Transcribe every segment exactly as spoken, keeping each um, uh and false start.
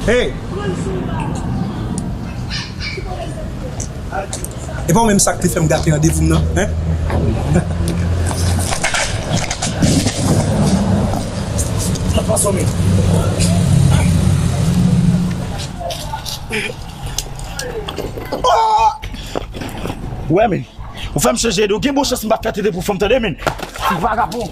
Hey! E pa w menm sa k te fè m gate randevou m nan, en? Sa pa sone. Wè, men. Ou fè m chanje ide. Ou gen bon chans m pa t fè tete pou fanm, tande, men. Ti vagabon.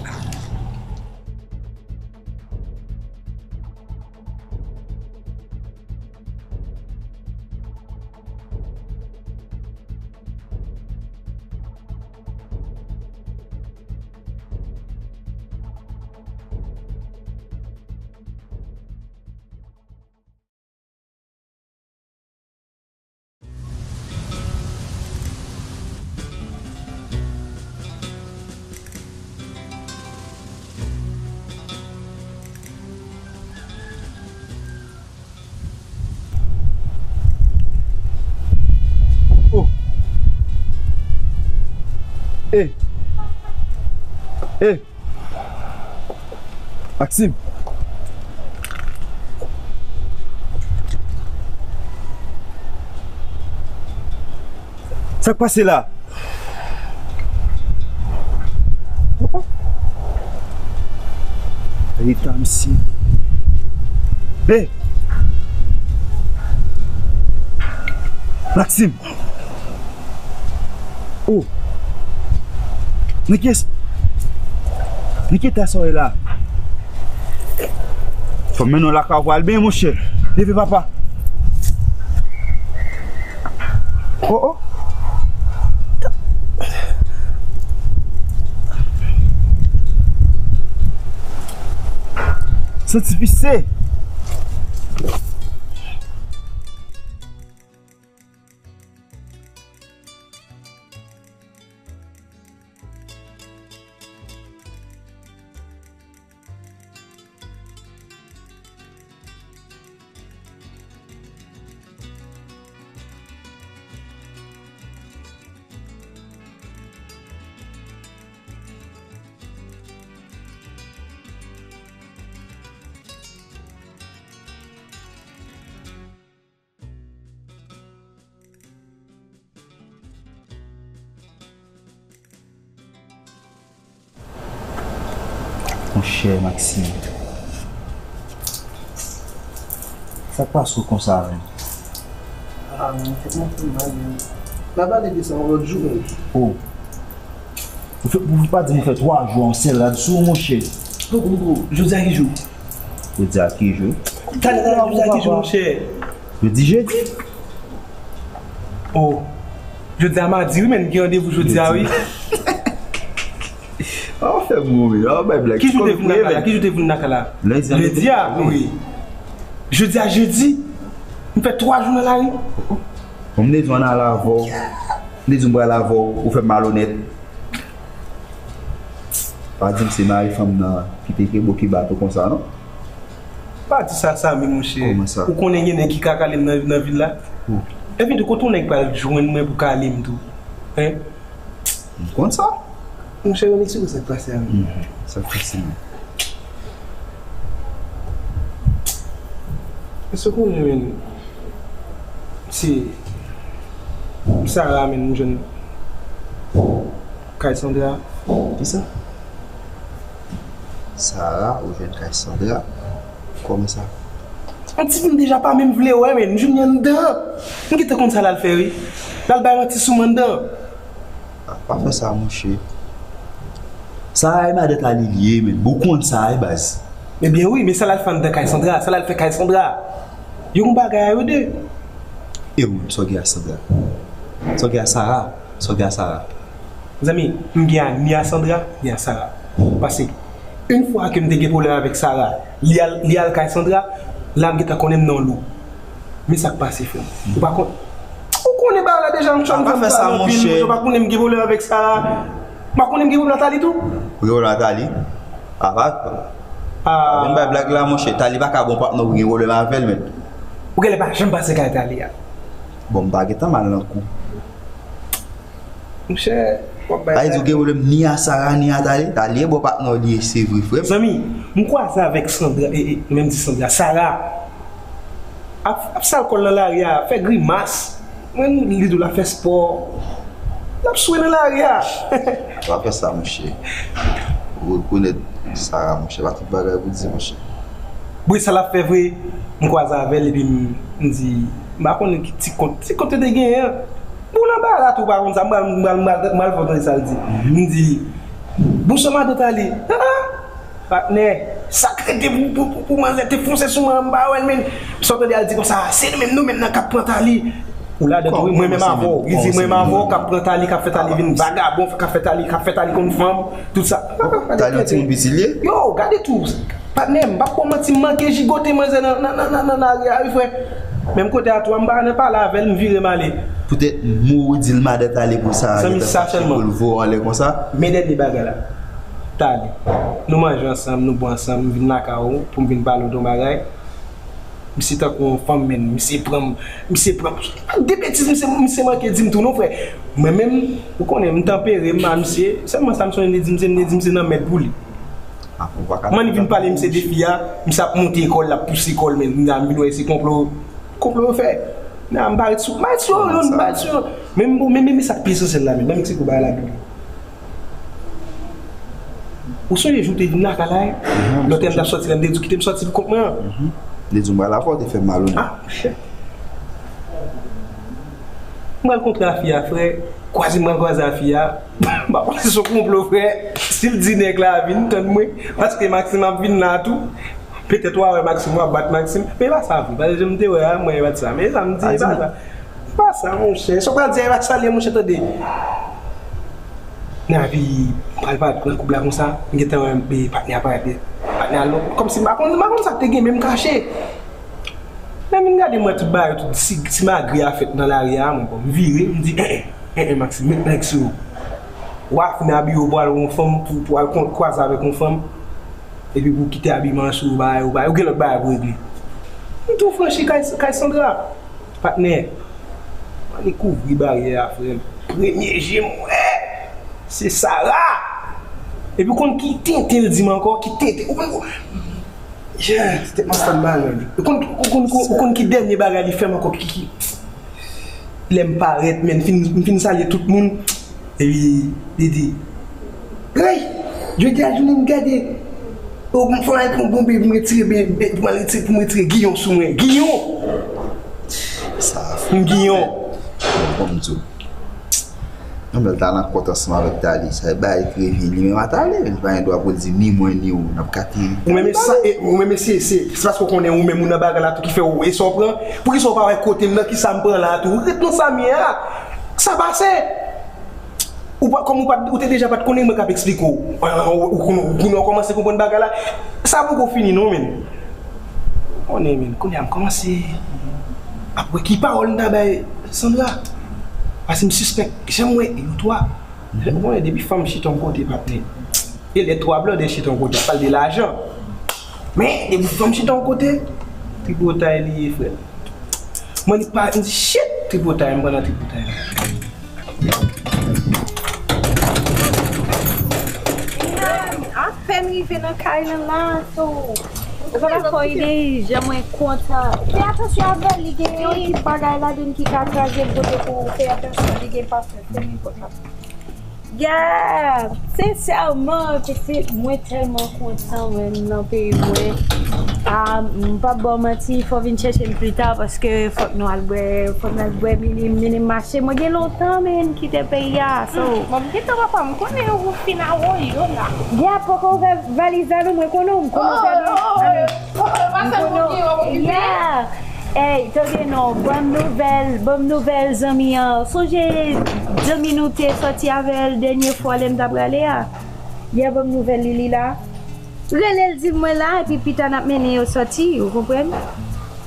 Oh. Eh. Eh. Maxime. Sa k pase la? Eta misye. Hey! Maxime! Oh! Nan kiyès, nan ki eta sa w ye la? Fò m mennen w lakay ou pou al benyen, monchè. Leve, papa. Oh, oh. Santi pise. Monchè Maxime, sa k pase w konsa menm? Ah, men tèt mwen fè m mal, men. N a pale de sa yon lòt jou, men. Oh. Ou fè, ou pa di m ou fè twa jou an sèl rad sou ou, monchè. Poko, poko. Jodi a ki jou? Jodi a ki jou? Talè, talè, jodi a ki jou, monchè? Jodi, jedi. Oh. Jodi a madi, wi, men, gen randevou jodi a, wi. Ah, w fè m ri, wi. Ah, bay blag. Ki jou te vin nan ka la? Ki jou te vin nan ka la? Lendi a, wi. Jodi a, jedi. M fè twa jou nan lari. Bon, m te di w ann ale avè w. M te di w m pral avè w, ou fè m malonèt. Pa di m se mari fanm nan ki te ke bo ki bat ou konsa, non? Pa di sa, Samy, monchè. Kòman sa? Ou konnen gen nèg ki ka kale m nan, nan vil la? Epi tou, kote yon nèg pral jwenn mwen pou kale m tou? Hein? M konn sa. Monchè, Onyx, ou wè sa k pase a menm? Mhm. Sa k pase menm? Èske w konnen, menm, se Sarah, menm, m jwenn kay Sandra? Kisa? Sarah, ou jwenn kay Sandra? Kòman sa? Yon tifi m deja pa menm vle wè, menm, m jwenn li anndan. M gentan konn sa l al fè, wi. L al bay manti sou mwen anndan. Ah, pa fè sa, monchè. Sarah e madan Thalie li ye, menm. Ou konn sa, wi, baz. Ebyen, wi, men sa l al fè anndan kay Sandra, sa l al fè kay Sandra. Yo gon bagay a yo de. E ou menm, sa w gen a Sandra? Sa w gen a Sarah? Sa w gen a Sarah? Zanmi, m gen a, ni a Sandra, ni a Sarah. Paske, yon fwa ke m te gen pwoblèm avèk Sarah, li al, li al kay Sandra, la m gentan konnen m nan lou. Men sa k pase, frè m. Ou pa konn, ou konnen bagay la deja, m tchòm. Pa fè sa, monchè. Ou pa konnen m gen pwoblèm avèk Sarah. Ou pa konnen m gen pwoblèm ak Thalie tou? Ou gen pwoblèm ak Thalie? A pa. Ah. Vin bay blag la, monchè. Thalie pa ka bon patnè w pou gen pwoblèm avè l, men. Ou genlè pa janm pase kay Thalie a. Bon, m pa gentan mal nan kou. Monchè, w ap bay. Sa vle di ou gen pwoblèm ni a Sarah, ni a Thalie? Thalie e bon patnè w li ye, se vre, frè m. Zanmi, m kwaze avèk Sandra, e, e, menm di Sandra, Sarah. Ap, ap sal kò l nan lari a, fè grimas. Mwen, li di w l ap fè spò. L ap swe nan lari a. L ap fè sa, monchè. Ou rekonèt Sarah, monchè. Pa tout bagay pou di, monchè. Bri sa l ap fè vre, m kwaze avè l epi m, m di, m pa konnen ki ti kont, ti kont yo te genyen an. Bon, nan bagay la tou, pa konn sa, m pral, m pral, m pral, m pral fè w tande sa l di. M di, bonswa madan Tali. Ah, ah. Patnè, sa k rete pou, pou, pou, pou manzè te fonse sou mwen an, m pa wè l, men sa w tande al di konsa, se nou menm, nou menm nan k ap pran Tali. Ou ladan tou, wi, mwen menm avè w. Li di mwen menm avè w k ap pran Tali, k ap fè Tali vin vagabon, k ap fè Tali, k ap fè Tali konn fanm, tout sa. Tali yon timoun piti l ye? Yo, gade tou. Patnè, m p ap ba w manti, m manke jigote manzè nan, nan, nan, nan, nan lari a, wi, frè. Menm kote a tou, m pa nan pale avè l, m vire m ale. Poutèt mo ou di l madan Tali pou sa, gentan fache pou l voye w anlè konsa. Men dènye bagay la. Tali. Nou manje ansanm, nou bwè ansanm, m vin lakay ou pou m vin pale w de yon bagay. Misye tankou yon fanm, men misye pran m, misye pran m. De betiz misye, misye manke di m tou non, frè. Mwen menm, ou konnen, m tanpere m a misye. Sèlman sa m sonje m te di misye, m te di misye nan mèd pou li. Mwen li vin pale misye de fi a, misye ap monte kò l, l ap pouse kò l, men m vin wè se konplo, konplo yo fè. Nan, m pa ret sou, m pa ret sou yo, non, m pa ret sou yo. Men, men, men, men sa k pi esansyèl la, men, ban m eksplike w bagay la tou. Ou sonje jou w te vin lakay la, lòt lè m t ap sòti la, m te di w kite m sòti pou kont mwen an. M te di w m pral avè w, te fè m malonè. Ah, monchè. M pral kontre a fi a, frè. Kwaze m pral kwaze a fi a. M pa panse se yon konplo, frè. Si l di nèg la vin tann mwen, paske Maxime ap vin la tou. Petèt w a wè Maxime, w ap bat Maxime. Men e pa sa vre. Paske jan m te wè a, mwen e pa t sa. Men e sa m di, e pa sa. E pa sa, monchè. Sa w pral di a, e pa sa l ye, monchè, tande. Nan vi, m pral parèt nan koub la konsa, m gentan wè, e, patnè a parèt, e, patnè a lòt. Kòmsi m pa konn, m pa konn sa k te gen, men m kache. Lè m vin gade mwen tout bagay, tout ti, ti magri a fèt nan lari a, mwen, bon, m vire, m di, en, en, en, en, Maxime, met nèg sou ou. W a fin abiye w pou al wè yon fanm, pou, pou al kon-, kwaze avèk yon fanm, epi pou w kite abiman sou ou, bagay, ou bagay, ou gen lòt bagay pou regle. M tou franchi kay, kay Sandra. Patnè, m ale kouvri baryè a, frè m. Premye je m wè, se Sara. Epi w konn ki tenten l di m ankò, ki tenten. Ou konn, yeah, se tèt mwen fè m mal, men. Ou konn, ou konn, ou konn ki dènye bagay li fè m ankò, ki, ki, lè m parèt, men, m fin, m fin salye tout moun. Epi, li di, hey, jodi a jounen m gade, oh, m fò al pran bon bèy pou m retire, pou m al retire, pou m retire giyon sou mwen. Giyon! Sa fou. M giyon. Bon, m di w. Yon bèl talan kont ansanm avèk Tali. Sa e bagay ki revyen li menm a Tali. Li pa gen dwa pou l di ni mwen ni ou n ap gate. Ou menm se, ou menm se, se, se paske w konnen ou menm ou nan bagay la tou ki fè ou e sa w pran. Poukisa w pa wè kote m nan, kisa m pran la tou? Ou ret nan sa m ye a. Sa pase. Ou pa, kòm ou pa, ou te deja pa t konnen, mwen k ap eksplike w. Ou, ou, ou, ou konnen w kòmanse konprann bagay la. Sa poko fini non, men. Konnen, men, kounye a m kòmanse ap wè ki pawòl m ta bay Sandra. Paske m sispèk, jan m wè yo twa. Ou konnen, depi fanm chita yon kote, patnè. E lè twa blòdè chita yon kote, ap pale de lajan. Men, depi fanm chita yon kote, tripotay li ye, frè. Mwen, li pa, m di, shit, tripotay, m pran nan tripotay la. Apèn rive nan kay lan la, so ou pa ka fè ide jan mwen kontan. Fè atansyon avè l, li gen yon ekip bagay ladan l ki ka kraze l kote pou fè atansyon, li gen pastè, fèmen pòt la. Yeah! Sensèman, pitit, mwen tèlman kontan, mwen, nan peyi mwen. Ah, m p ap ba w manti, fò w vin chèche m pita, paske fòk nou al bwè, fòk nou al bwè minim, minim mache. Mwen gen lontan, men, m kite peyi a, so. Bon, m kite papa, m konnen ou fin a woyo la. Yeah, poko ouvè valiz la, non, mwen konnen w, m konnen w fè. Ey, tande non, ban m nouvèl, ban m nouvèl zanmi an. Sonje zanmi nou te sòti avè l dènye fwa lè m t ap prale a? Yè, ban m nouvèl li, li la. Rele l, di l mwen la, epi pita n ap mennen yo sòti, ou konprann?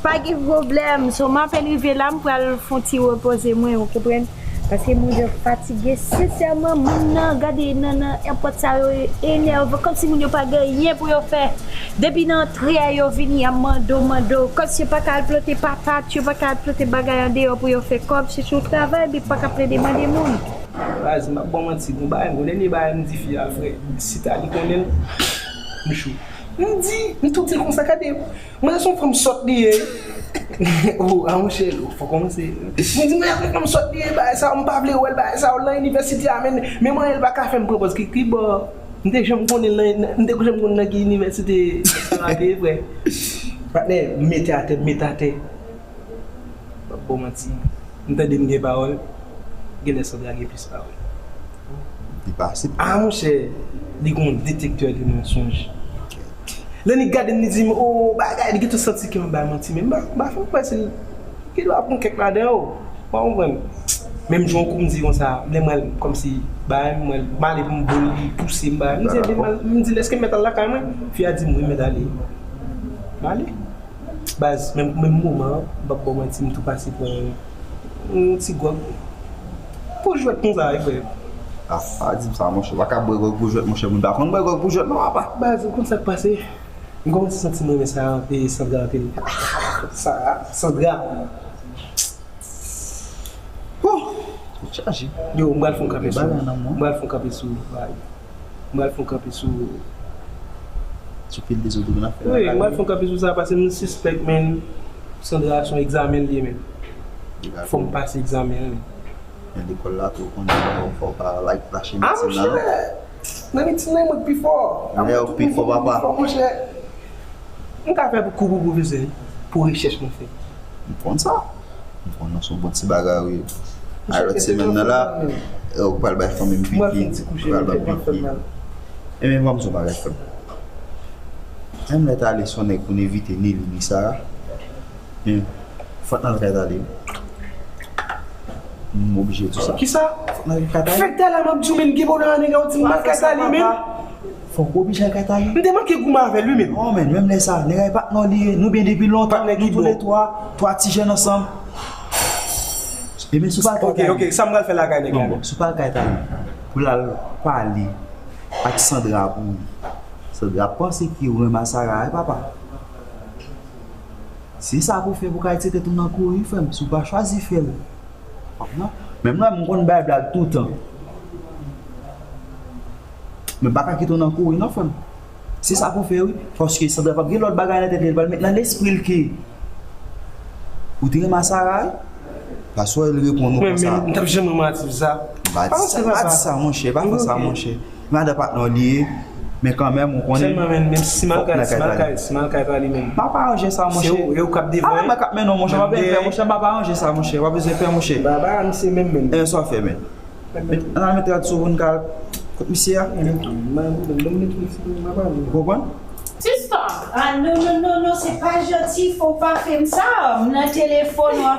Pa gen pwoblèm, so m apèn rive la, m pral fè yon ti repoze mwen, ou konprann? Paske moun yo fatige, sensèman, moun nan, gade nan, nan èpòt sa yo enèvan, kòmsi moun yo pa gen anyen pou yo fè. Depi nan antre a yo vini ap mande w, mande w, kòmsi yo pa ka al plante patat, yo pa ka al plante bagay andeyò pou yo fè kòb, chèche yon travay, men pa ka plede mande moun. Baz, m ap ba w manti, gon bagay, gon dènye bagay m di fi a, frè, si Tali konnen l, m cho. M di, m tou di l konsa, gade, mwen se yon fanm sòt li ye. Oh, a monchè, fò kòmanse. Mwen di, mwen, mwen sòt li, bagay sa, m pa vle wè l, bagay sa, l nan inivèsite a, men, men mwen, l pa ka fè m pran pòz ki, ki bò. M te janm konnen l nan, m te janm konnen nan ki inivèsite sa te, frè. Patnè, m mete atè, m mete atè. M ap ba w manti. M tande m gen pawòl. Genlè Sandra gen plis pawòl. Li pa aksepte. Ah, monchè, li gon detektè de mensonj. Lè li gade m, li di m, "Oh, bagay," li gentan santi ke m ap bay manti, men m pa, m pa fè m kwè si l gen dwa pran kèk ladan yo. Ou pa konprann? Menm jan kou m di konsa, lè mwen, kòmsi, bagay, mwen, m ale pou m bo l, li pouse m, bagay. M di, "Epi, m al-, m di l, èske m mèt al lakay mwen?" Fi a di m, "Wi, mèt ale." M ale. Baz, menm, menm moman an, m p ap ba w manti, m tou pase pran yon ti gwòg. Pou jwèt konsa, wi, frè. Ah, pa di m sa, monchè. Ou pa ka bwè gwòg pou jwèt, monchè. Moun pa konn bwè gwòg pou jwèt, non, papa. Baz, ou konn sa k pase? M kòmanse santi m renmen sa, e Sandra anpil. Sa, Sandra. Huh! Tèt chaje. Yo, m pral fè yon kanpe sou ou. Bagay nan mwen. M pral fè yon kanpe sou ou. M pral fè yon kanpe sou, sou pil dezòd ou vin ap fè. Wi, m pral fè yon kanpe sou sa, paske m sispèk, men, Sandra se yon egzamen li ye, men. Fò m pase egzamen an, men. Men lekòl la tou, ou konnen, fò w pa like, lache medsin nan, non. Ah, monchè, nan medsin nan, mwen k pi fò. Lè ou pi fò, papa. Fò, monchè. M ka fè kou pou pwofesè, pou rechèch mwen fè. M konn sa. M konn nan se yon bon ti bagay, wi. A lòt semèn nan la, ou pral bay fanmi m piki, ou pral ban m piki. Ebyen, ban m di yon bagay, frè m. Menm lè Thalie se yon nèg pou n evite ni li ni Sarah, men fòk n al kay Thalie. M oblije di sa. Kisa? Fòk n al kay Thalie. Fèk Thalie, m ap di w, men, gen pwoblèm ak nèg la, ou di m pa kay Thalie, men. Fòk ou oblije al kay Thalie. M te manke gou m avè l, wi, men. Non, men, menm lè sa, nèg la e patnè w li ye, nou byen depi lontan, nou tou lè twa, twa ti jèn ansanm. E men si w pa al kay Thalie. Ok, ok, sa m pral fè lakay nèg la? Non, bon, si w pa al kay Thalie, pou l al pale ak Sandra pou ou. Sandra ap panse ke ou renmen Sarah, wi, papa. Se sa pou fè pou ka retire tèt ou nan kouri, frè m, si w pa chwazi fè l. Non. Menm mwen, m konn bay blag toutan. Men m pa ka kite w nan kouri non, frè m. Se sa pou fè, wi. Paske Sandra p ap gen lòt bagay nan tèt li, li pral met nan lespri l ke ou te renmen Sarah, wi. Paske w wè l reponn ou konsa. Men, men, m t ap janm renmen atis sa. Pa di sa, pa di sa, monchè, pa fè sa, monchè. Madan patnè w li ye, men kanmenm, ou konnen. Sèlman, men, men si m al kay, si m al kay, si m al kay Thalie menm. M ap aranje sa, monchè. Se ou, e ou k ap devan. Ah, mwen k ap mennen w, monchè, m ap pè, monchè, m ap aranje sa, monchè, w ap bezwen pè, monchè. Ba, ba, misye menm, menm. E sa w fè, men. Met, ann al met rad sou ou pou n ka al kot misye a. Ou konprann? Sista! Ah, non, non, non, non, se pa janti, fò w pa fè m sa, m nan telefòn w.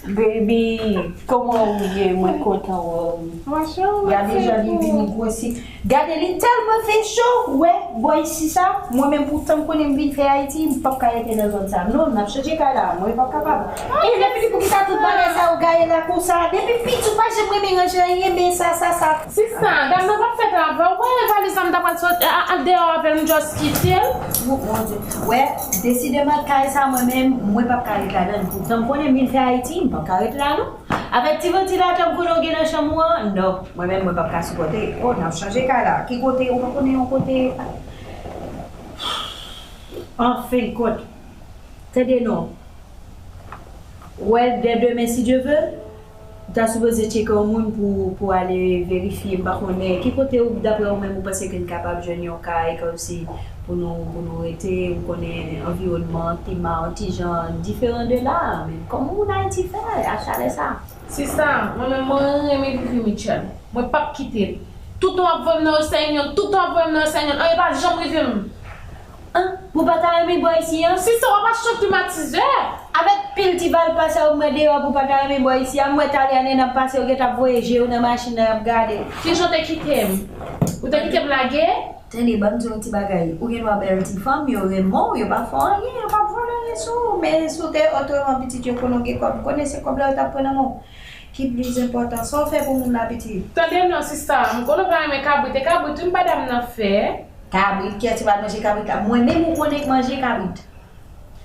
Baby, kòman ou ye? Mwen kontan wè w. Gade jan li vin gwosi. Gade, li tèlman fè cho, ou wè, bò isi sa, mwen menm poutan m konnen m vin fè Ayiti, m p ap ka rete nan zòn sa. Non, n ap chanje kay la, mwen p ap kapab. E depi poukisa tout bagay sa yo gaye la konsa? Depi piti ou pa janm renmen ranje anyen, men sa, sa, sa. Sista, dam nan p ap fè travay, ou pa wè valiz la m ta pral sot, a, a, deyò avè l, m just kite l. Mon, mon Dye. Wè, desideman kay sa mwen menm, mwen p ap ka ret ladan l. Poutan m konnen m vin fè Ayiti, m p ap ka ret la non. Avèk ti vantilatè m konnen w gen nan chanm ou an, non. Mwen menm, mwen p ap ka sipòte. Oh, n ap chanje kay la. Ki kote? Ou pa konnen yon kote? Anfendkont, tande non. Wè, dè demen, si Dye vle, ou ta sipoze tcheke yon moun pou, pou ale verifye. M pa konnen ki kote ou, daprè ou menm, ou panse ke n kapab jwenn yon kay, kòmsi pou nou, pou nou rete, ou konnen anviwònman, klima, yon ti jan diferan de la. Men kòman moun Ayiti fè ak chalè sa? Sista, mwen menm, mwen renmen viv Michel. Mwen p ap kite l. Toutan w ap voye m nan Western Union, toutan w ap voye m nan Western Union, anyen pa janm rive m. An, pou w pa ta renmen bò isi an? Sista, w ap achte yon klimatizè. Avèk pil ti valpa sa yo m wè deyò pou w pa ta renmen bò isi an, m wè Talyane n ap pase, yo gentan ap voye je yo nan machin nan, y ap gade. Kijan w te kite m? Ou te kite m lage? Tande, ban m di w yon ti bagay. Ou gen dwa bèl ti fanm, yo renmen w, yo pa fè w anyen, yo p ap vòlè anyen sou ou. Men si w te otreman pitit, yo konnen w gen kòb, konnen se kòb la yo t ap pran nan men w. Ki plis enpòtan, sa w fè pou moun la, pitit? Tande non, sista, m konnen w pa renmen kabrit, e kabrit wi madanm nan fè. Kabrit, kiyès ki pa manje kabrit la? Mwen menm ou konnen k manje kabrit.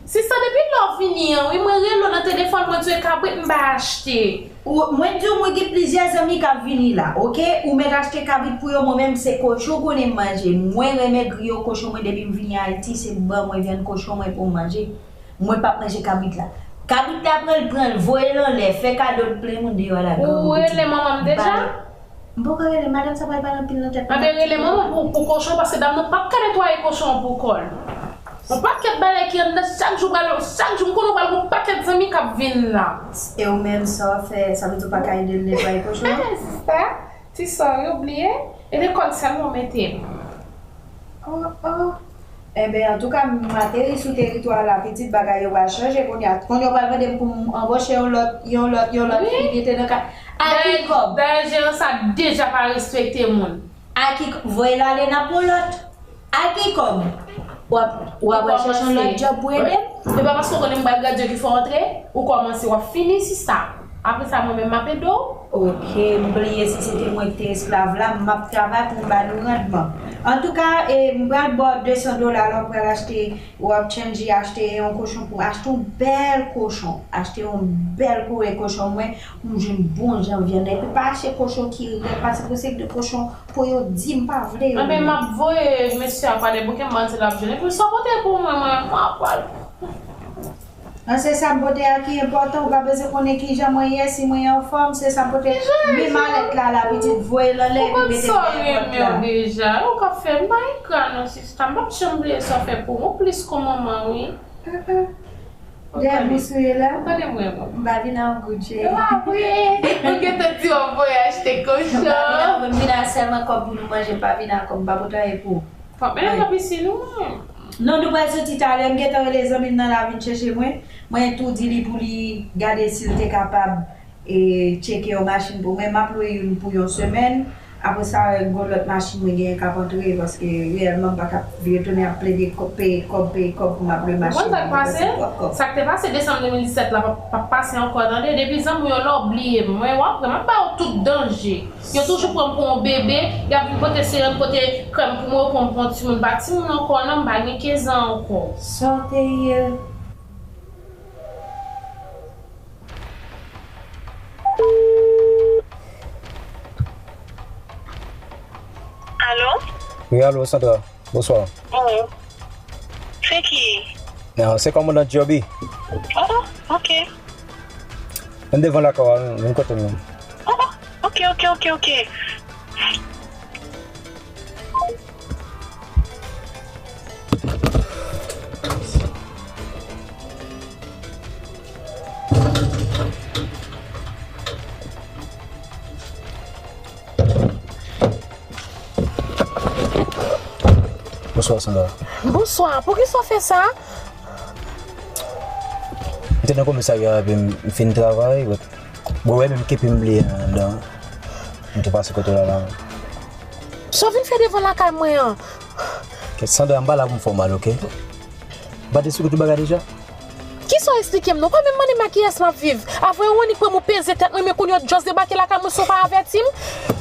Sista, depi lè w vini an, wi, mwen rele w nan telefòn, mwen di w e kabrit m bay achte. Ou, mwen di w, mwen gen plizyè zanmi k ap vini la, oke? Ou mèt achte kabrit pou yo, mwen menm se kochon konnen m manje. Mwen renmen griyo kochon mwen, depi m vini Ayiti, se ban mwen vyann kochon mwen pou m manje. Mwen p ap manje kabrit la. Kabrit la pran l, pran l, voye l anlè, fè kado l plen moun deyò a la, gran moun. Ou rele manman m deja? M poko rele, madanm sa pral pale anpil nan tèt mwen. Anben, rele manman pou, pou kochon, paske dam nan p ap ka netwaye kochon an pou kò l. Yon pakèt bagay ki anndan, chak jou pral, chak jou m konnen pral gon pakèt zanmi k ap vin la. E ou menm, sa w ap fè, sa vle di w pa ka ede l netwaye kochon an? Sista, ti sè w, ou bliye? E lekòl sèlman w mete m. Oh, oh. Enben, antouka, m ateri sou teritwa la, pitit, bagay yo pral chanje kounye a. Kounye a, yo pral mande m pou m anboche yon lòt, yon lòt, yon lòt fi mete nan kay. A ki kòb? Dayè, jeran sa deja pa respekte moun. A ki kòb? Voye l ale, n ap pran lòt. A ki kòb? W ap, w ap al chèche yon lòt djòb pou ede m? E pa paske w konnen m pral gade ki fè w antre, ou kòmanse, w ap fini, sista. Apre sa, mwen menm, m ap ede w. Ok, m bliye si se te mwen ki te esklav la, m ap travay pou m ba nou randman. Antouka, e, m pral ba w de san dola la, w pral achte, w ap chanje, achte yon kochon pou, achte yon bèl kochon, achte yon bèl koure kochon mwen, pou m jwenn bon jan vyann nan. Epi pa achte kochon ki rèd, paske se de kochon pou yo di m pa vle yo. Anben, m ap voye mesye a pale bouke, m panse l ap jwenn. Epi sa w pote pou mwen, mwen, mwen ap pral. An, se sa m pote a ki enpòtan, ou pa bezwen konnen kijan mwen ye, si mwen anfòm, se sa m pote. Menm malèt la, la, pitit, voye l anlè, epi mete l nan pòt la. Ou konn sa w renmen w deja, ou ka fè m pa ekran non, sista, m p ap janm bliye sa w fè pou mwen, ou plis kon manman, wi. Dèyè bous ou ye la? Ou konnen mwen, mwen. M pa vin a yon gout, cheri. Ou pa vre? Ou gentan di w ap voye achte kochon. M pa vin a, m vin a sèlman kòb pou nou manje, m pa vin a kòb, m pa pote anyen pou ou. Fòk mennen nan pisin ou, mwen. Non, nou pral soti talè. M gentan rele zanmi m nan la vin chèche mwen. Mwen tou di li pou li gade si l te kapab e tcheke yon machin pou mwen. M ap lwe youn pou yon semèn. Apre sa, gon lòt machin mwen genyen k ap antre, paske reyèlman m pa ka retounen ap plede kò-, peye kòb, peye kòb pou m ap lwe machin mwen, paske m pran kòb. Sa k te pase desanm de mil disèt la p ap, p ap pase ankò, tande. Depi zanmi w yo la, w bliye m. Mwen, w ap wè, m ap ba w tout danje. Yo toujou pran m pou yon bebe, y ap vin pote sirenn, pote krèm pou mwen, yo pran m pou yon timoun. M pa timoun ankò, non, m pa gen kenz an ankò. Sa w te ye? Alo? Wi, alo, Sandra. Bonswa. Oh. Se ki? Non, se kòmandan Joby. Oh, ok. Vin devan lakay ou a, vin kote m. Oh, ok, ok, ok, ok. Bonswa, Sandra. Bonswa, poukisa w fè sa? M te nan komisarya epi m fin travay, but, bon, wè, menm kepi m bliye anndan. M tou pase kote w la la. Sa w vin fè devan lakay mwen an? Kèt, Sandra, m pa la pou m fè w mal, ok? M pa te sou tout bagay deja? Kisa w esplike m non? Ou pa menm mande m ak kiyès m ap viv. Avwe, iwonik pou m ou peze tèt mwen, men kounye a w just debake lakay mwen san w pa avèti m.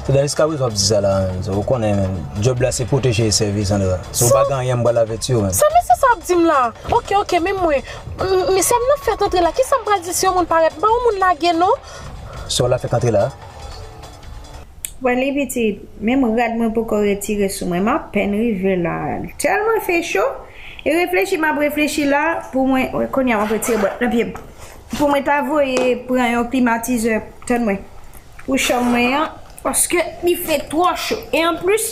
Sandra, jiskaprezan w ap di sa la, menm. Ou konnen, menm, djòb la se pwoteje e sèvi, Sandra. Si w pa gen anyen, m pral avèti w, menm. Sa mesye sa ap di m la? Ok, ok, men mwen. M, men sè m nan fèk antre la. Kisa m pral di si yon moun parèt? M pa yon moun lage, non. Sè w la fèk antre la? Wè li pitit, menm rad mwen poko retire sou mwen, m apèn rive la. Tèlman fè cho, e reflechi m ap reflechi la, pou mwen, wè, kounye a m ap retire bòt nan pye m. Pou mwen ta voye pran yon klimatizè, tann mwen, pou chanm mwen an, paske li fè twò cho. E anplis,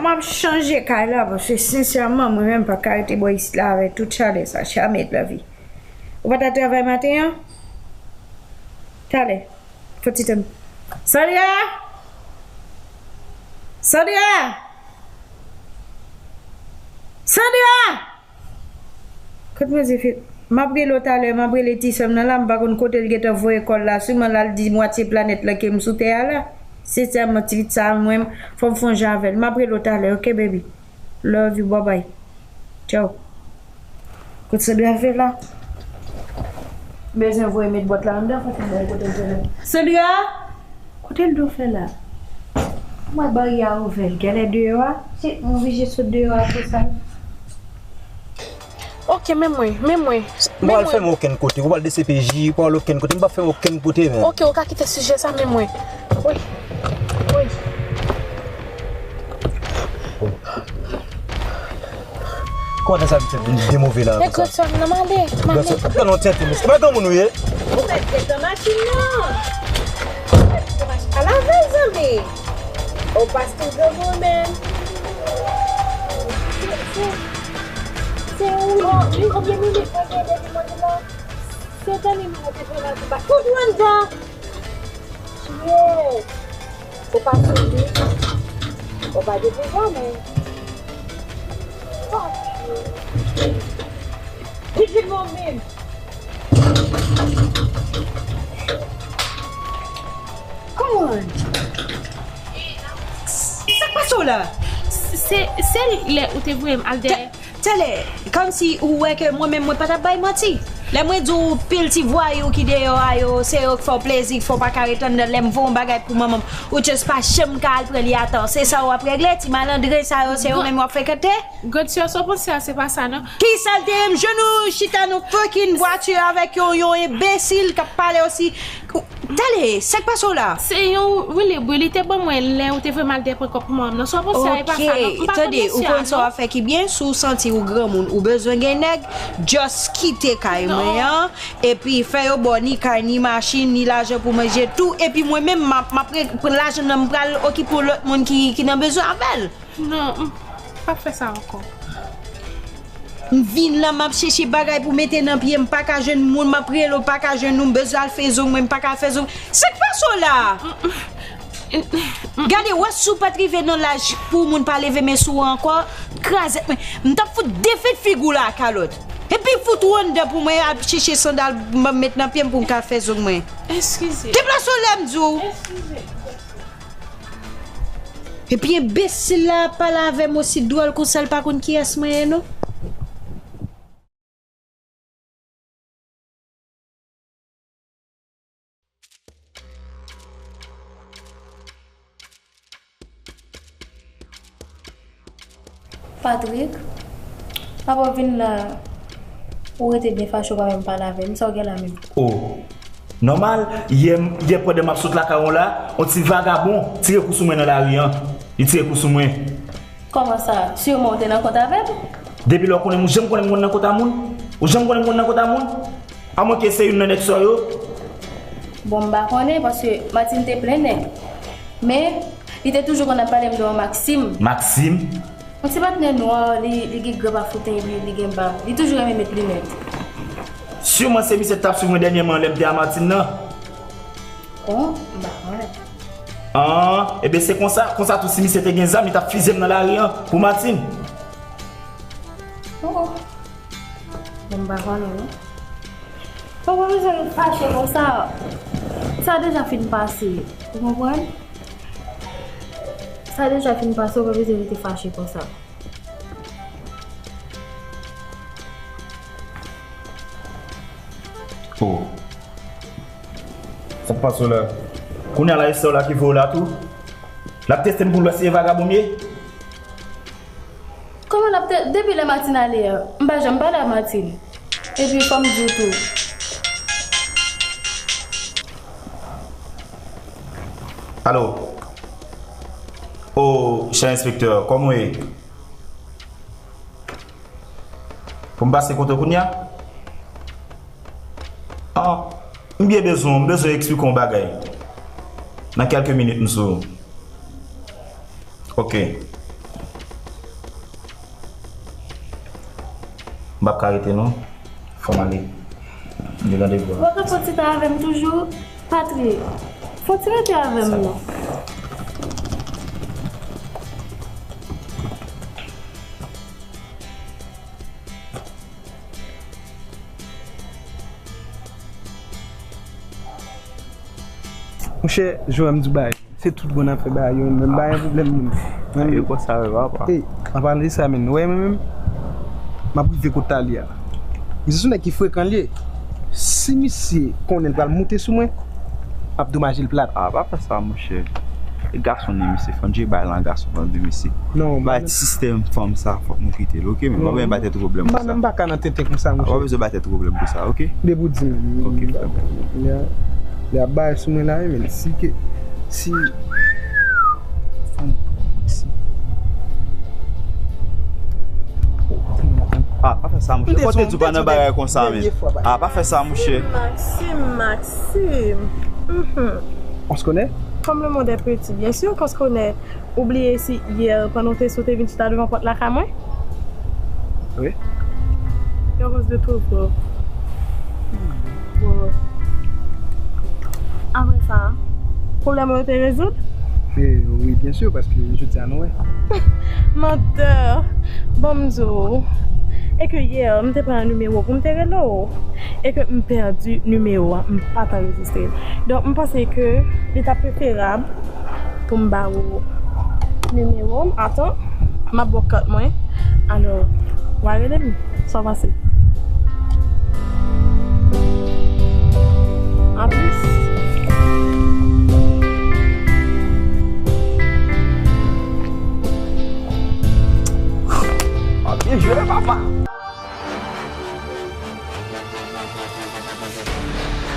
m ap chanje kay la, paske sensèman, mwen menm pa ka rete bò isit la avèk tout chalè sa, jamè de la vi. Ou pa ta travay maten an? Talè. Fò ti tann. Sandra! Sandra! Sandra! Kot mwen di fi, m ap rele w talè, m ap rele ti sè m nan la, m pa konn kote l gentan voye kò l la sou mwen, l al di mwatye planèt la ke m sou tè a la. Sensèman, ti pitit sa a, mwen, fò m fè yon jan avè l. M ap rele w talè, ok, baby? Love you, bye bye. Tchaw. Kot Sandra fè la? Bezwen voye met bòt la anndan, fòk m ba l kote l fè la. Sandra! Kote l do fè la? Mwen bari a ouvè l. Genlè deyò a? Se mwen oblije sot deyò a pou sa. Ok, men mwen, men mwen. M pa pral fèmen okenn kote. Ou pral D C P J, ou pral okenn kote. M pa fèmen okenn kote, men. Ok, ou ka kite sijè sa, men mwen. Wi. Wi. Kòman sa vin fè vin de move la konsa? Grandsè m nan, m ale, m ale. Grandsè, ap tann yon tenten, mesye. E pa granmoun ou ye? Ou mèt gentan machin nan. Ou mèt gentan machin. Al avè l, zanmi. Ou pa sou granmoun, men. Se, se, se ou. Bon, li konbyen minit mwen gen depi mwen vin la? Se dènye minit te fè la, te ba. Tout anndan. Shit. Ou pa souri. Ou pa depouvwa, men. Fuck you. Li vin mwen menm. Come on. Sa k pase w la? Se, se lè ou te voye m al dèyè. Tele, kòmsi ou wè ke mwen menm mwen pa t ap bay manti. Lè mwen di w pil ti vwayou ki deyò a yo, se yo k fè w plezi, k fè w pa ka ret anndan. Lè m voye yon bagay pou manman m, ou just pa janm ka al pran li atan. Se sa w ap regle, ti malandren sa yo, se yo menm w ap frekante? Grandsè, sa w panse a, se pa sa non. Kisa l te ye? M jwenn ou chita nan fucking vwati avèk yon, yon enbesil k ap pale osi. Tele, sa k pase w la? Se yon rele bri li te ban mwen lè ou te voye m al dèyè pran kòb pou manman m nan. Sa w panse a, e pa sa non. M pa konn mesye a non. Ok, tande, ou konn sa w ap fè ki byen, si w santi ou granmoun, ou bezwen gen nèg, just kite kay mwen an, epi fè yo ba w ni kay, ni machin, ni lajan pou manje tou, epi mwen menm, m ap, m ap pran lajan nan, m pral okipe yon lòt moun ki, ki nan bezwen avè l. Non, m p ap fè sa ankò. M vin la, m ap chèche bagay pou mete nan pye m, m pa ka jwenn moun, m ap rele w, pa ka jwenn ou, m bezwen al fè zong mwen, m pa ka fè zong. Sa k pase w la? Gade, wè si w pa t rive nan laj pou moun pa leve men sou ou ankò, krazèt mwen. M t ap fout defit figi w la a kalòt. Epi fout ou anndan pou mwen al chèche sandal m met nan pye m pou m ka fè zong mwen. Eskize. Deplase w lè m di w. Eskize. Epi enbesil la ap pale avè m osi dwòl konsa, l pa konn kiyès mwen ye non. Patrick, apa w vin la, ou rete byen fache, ou pa menm pale avè m, sa w gen la menm? Oh, nòmal, yè, yè pandan m ap sot lakay ou la, yon ti vagabon tire kou sou mwen nan lari an. Li tire kou sou mwen. Kòman sa? Siman ou te nan kont avè m? Depi lè w konnen m, ou janm konnen m konn nan kont a moun? Ou janm konnen m konn nan kont a moun? Amwenke se youn nan nèg sa yo. Bon, m pa konnen, paske Martine te plennen. Men, li te toujou konn ap pale m de yon Maxime. Maxime? Yon ti patnè nwa, li, li gen gran pafouten, li, li gen bab. Li toujou renmen met linèt. Siman se misye ki t ap swiv mwen dènyèman lè m te a Martine nan. Bon, m pa konnen. Ah, ebyen se konsa, konsa tou si misye te gen zam, li t ap fizye m nan lari an pou Martine. Oh, oh. Bon, m pa konnen non. Ou pa bezwen fache konsa. Sa deja fin pase. Ou konprann? Sa deja fin pase, ou pa bezwen rete fache konsa. Oh. Sa k pase w la? Kounye a la, e sè w la ki voye w la tou? L ap teste m pou l wè si e vagabon m ye? Kòman l ap te, depi lè Martine ale a, m pa janm pale a Martine. Epi fò m di w tou. Alo? O, chè enspektè, kòman w ye? Pou m pase kote w kounye a? Ah, m byen bezwen w, m bezwen eksplike w yon bagay. Nan kèlke minit, m sou ou. Ok. M p ap ka rete non. Fò m ale. M gen randevou a. Ou pa ka fè ti tan avè m toujou? Patrick, fò ti rete avè m non. Monchè, Joram di bagay. Se tout bon afè bagay yo, men m pa gen pwoblèm moun. Men yo konsa vre papa. Ey, an palan de sa, men, ou wè mwen menm, m ap rive kot Talia. Misye se yon nèg ki frekan l ye. Si misye konnen l pral moute sou mwen, m ap domaje l plat. Ah, pa fè sa, monchè. E gason ni misye, fò n jere bagay lan gason, fò n di misye. Non, bay ti sistèm fanm sa, fòk nou kite l, ok? Men pa bezwen bay tèt ou pwoblèm pou sa. M pa ka nan tenten konsa, monchè. Ah, pa bezwen bay tèt ou pwoblèm pou sa, ok? Depi w di m. Ok, frè m. Li ap bay sou mwen la, wi, men si ke, si, si. Oh, tèlman m ap tann Sa, mouche. Kote di w pa nan bagay konsa, men. Ah, pa fè sa, mouche. Maxime, Maxime. Mhm. On se connaît? Comme le monde est petit, bien sûr qu'on se connaît. Ou bliye si yè, pandan w te sou, te vin chita devan pòt lakay mwen? Wi. Heureuse de te voir. Bon. Apre sa, pwoblèm ou yo te rezoud? Eh, wi, byen si, paske jodi a nou wè. Mantè! Bon, m di w, e ke yè, m te pran yon nimewo pou m te rele w, e ke m pèdi nimewo a, m pa t anrejistre l. Donk, m panse ke li ta preferab pou m ba ou nimewo m. Atann, m ap ba w kat mwen. Alò, w a rele m. Sa w panse? Anplis. W ap byen jwe, papa.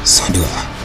Sandra.